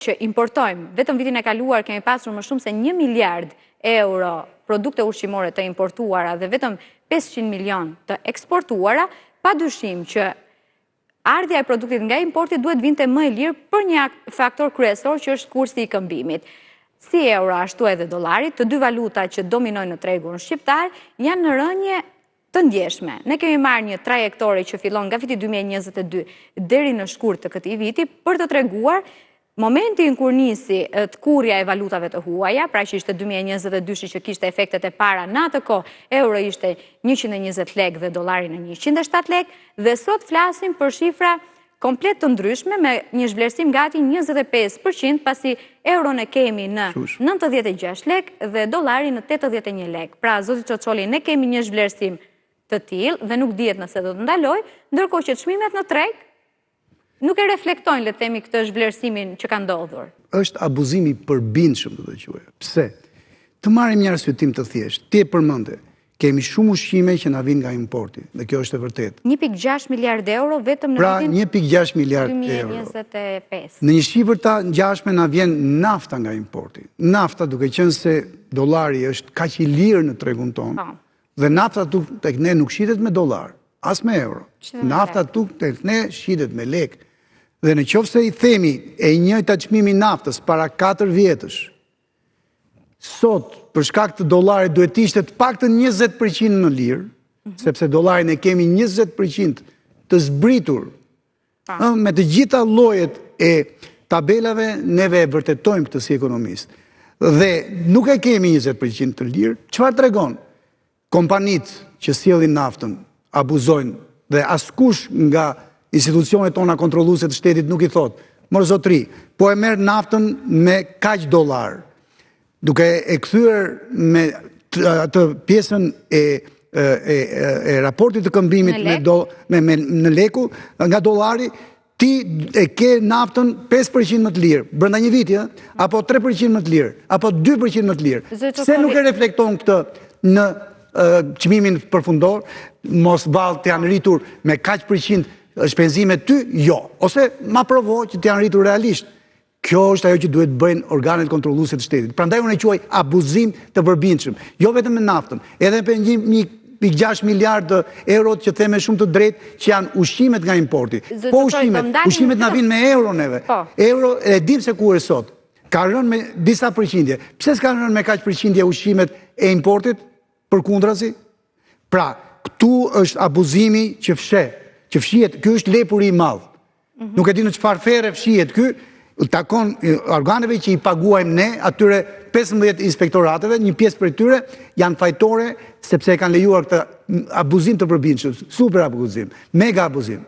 Që importojmë, vetëm vitin e kaluar kemi pasur më shumë se 1 miliard euro produkte ushqimore të importuara dhe vetëm 500 milion të eksportuara, pa dyshim që ardhja e produktit nga importi duhet vinte më e lirë për një faktor kryesor që është kursi i këmbimit. Si euro, ashtu edhe dollari, të dy valuta që dominojnë në tregun shqiptar, janë në rënie të ndjeshme. Ne kemi marrë një trajektore që fillon nga viti 2022 deri në shkurt të këtij viti për të treguar momentin kur nisi tkurrja e valutave të huaja, pra që ishte 2022 që kishte efektet e para në atë kohë, euro ishte 120 lek dhe dollari në 107 lek, dhe sot flasim për shifra komplet të ndryshme me një zhvlerësim gati 25% pasi euron e kemi në 96 lek dhe dollarin në 81 lek. Pra, zoti Çoçoli, ne kemi një zhvlerësim të tillë dhe nuk dihet nëse do të ndalojë, ndërkohë që çmimet në treg nuk e reflektojnë, le të themi, këtë zhvlerësimin që ka ndodhur. Është abuzim i përbindshëm, do të quaja. Pse? Të marrim një arsyetim të thjeshtë. Ti e përmende, kemi shumë ushqime që na vijnë nga importi, dhe kjo është e vërtetë. 1.6 miliard euro vetëm në pra, vitin 1.6 miliard euro. 2025. Në një shifër të ngjashme na vjen nafta nga importi. Nafta duke qenë se dollari është kaq i lirë në tregun tonë, po. dhe nafta këtu tek ne nuk shitet me dollar, as me euro. Nafta këtu tek ne shitet me lekë. Dhe në qoftë se i themi e njëjta çmim i naftës para 4 vjetësh, Sot, për shkak të dollarit, duhet të ishte të paktën 20% më lirë, mhm. sepse dollarin e kemi 20% të zbritur. Me të gjitha llojet e tabelave, neve e vërtetojmë këtë si ekonomistë. Dhe nuk e kemi 20% të lirë, çfarë tregon? Kompanitë që sjellin naftën abuzojnë dhe askush nga institucionet tona kontrolluese të shtetit nuk i thotë, mor zotri, po e merr naftën me kaq dollar, duke e kthyer me atë pjesën e e e, e raportit të këmbimit me do me, me në leku nga dollari Ti e ke naftën 5% më të lirë, brenda një viti, apo 3% më të lirë, apo 2% më të lirë. Pse nuk e reflekton këtë në çmimin përfundor, mos vallë të janë rritur me kaq përqind shpenzimet ty? Jo. Ose ma provo që të janë rritur realisht. Kjo është ajo që duhet të bëjnë organet kontrolluese të shtetit. Prandaj unë e quaj abuzim të përbindshëm, jo vetëm me naftën, edhe me 1.6 miliard euro që the me shumë të drejtë që janë ushqimet nga importi. Po ushqimet, ushqimet na vijnë me euro neve. Po. Euro e dim se ku është sot. Ka rënë me disa përqindje. Pse s'kanë rënë me kaq përqindje ushqimet e importit? Përkundrazi? Pra, këtu është abuzimi që fsheh, që fshihet, ky është lepuri i madh. Mhm. Nuk e di në çfarë ferre fshihet ky, takon organeve që i paguajmë ne, atyre 15 inspektorateve, një pjesë prej tyre janë fajtore sepse e kanë lejuar këtë abuzim të përbindshëm, super abuzim, mega abuzim.